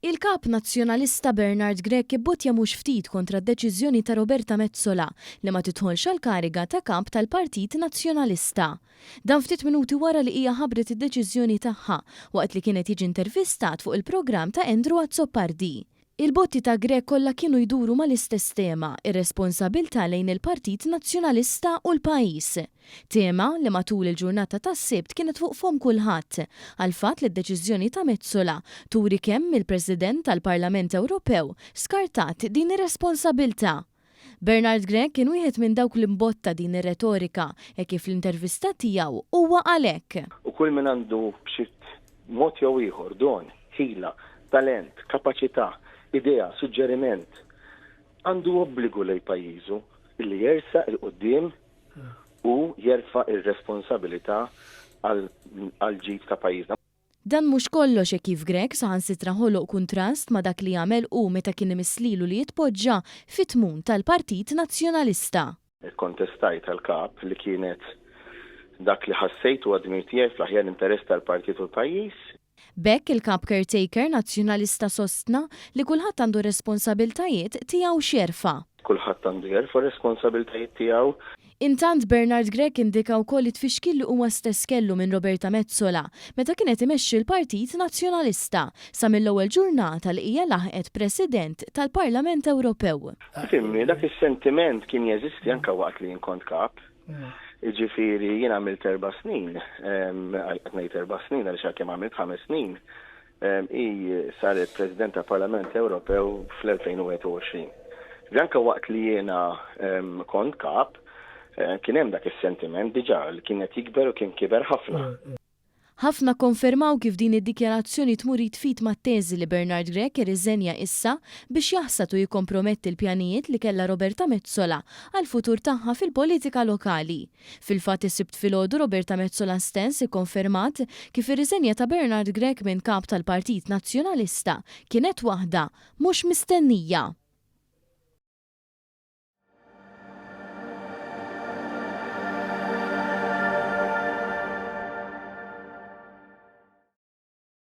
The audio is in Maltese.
Il-Kap Nazzjonalista Bernard Grech ibbottja mhux ftit kontra d-deċiżjoni ta' Roberta Metsola li ma tidħolx għall-kariga ta' Kap tal-Partit Nazzjonalista. Dan ftit minuti wara li hija ħabbret id-deċiżjoni tagħha waqt li kien qed jiġi intervistat fuq il-programm ta' Andrew Azzopardi. Il-botti ta' Grech kollha kienu jduru mal-istess tema, ir-responsabilità lejn il-Partit Nazzjonalista u l-pajjiż. Tema li matul il-ġurnata tas-Sibt kienet fuq fomm kulħadd, għall-fatt li d-deċiżjoni ta' Metsola turi kemm il-President tal-Parlament Ewropew skartat din ir-responsabilità. Bernard Grech kien wieħed minn dawk li mbotta din ir-retorika hekk kif fl-intervista tiegħu huwa qal hekk. U kull min għandu b'xi mod jew ieħor don, ħila, talent, kapaċità, idea, suġġeriment, għandu obbligu lejn pajjiżu illi jersaq 'il quddiem u jerfa' r-responsabilità għall-ġid ta' pajjiżna. Dan mhux kollox hekk kif Grech saħansitra ħoloq kuntrast ma' dak li għamel hu meta kien imiss lilu li jitpoġġa fit-tmun tal-Partit Nazzjonalista. Ikkontestajt għall-Kap li kienet dak li ħassejt huwa dmir tiegħi fl-aħjar interess tal-Partit u l-pajjiż. B'hekk il-Kap caretaker Nazzjonalista sostna li kulħadd għandu r-responsabiltajiet tiegħu x'jerfa'. Kulħadd għandu jerfa' r-responsabiltajiet tiegħu. Intant Bernard Grech indika wkoll it-tfixkil li huwa stess kellu minn Roberta Metsola meta kien qed imexxi l-Partit Nazzjonalista sa mill-ewwel ġurnata li hija laħqet President tal-Parlament Ewropew. Fhimni, dak is-sentiment kien jeżisti anke waqt li jien kont Kap. Jiġifieri jien għamilt erba' snin, qed ngħid erba' snin għaliex għalkemm għamilt ħames snin, Hi saret President tal-Parlament Ewropew fl-2021. Ġifieri anke waqt li jiena kont Kap, kien hemm dak is-sentiment diġà li kien qed jikber u kien kiber ħafna. Ħafna kkonfermaw kif din id-dikjarazzjoni tmur id f'id mat-teżi li Bernard Grech irriżenja issa biex jaħsad u jikkomprometti l-pjanijiet li kellha Roberta Metsola għall-futur tagħha fil-politika lokali. Fil-fatt is-Sibt filgħodu Roberta Metsola stess ikkonfermat kif ir-riżenja ta' Bernard Grech minn Kap tal-Partit Nazzjonalista kienet waħda mhux mistennija.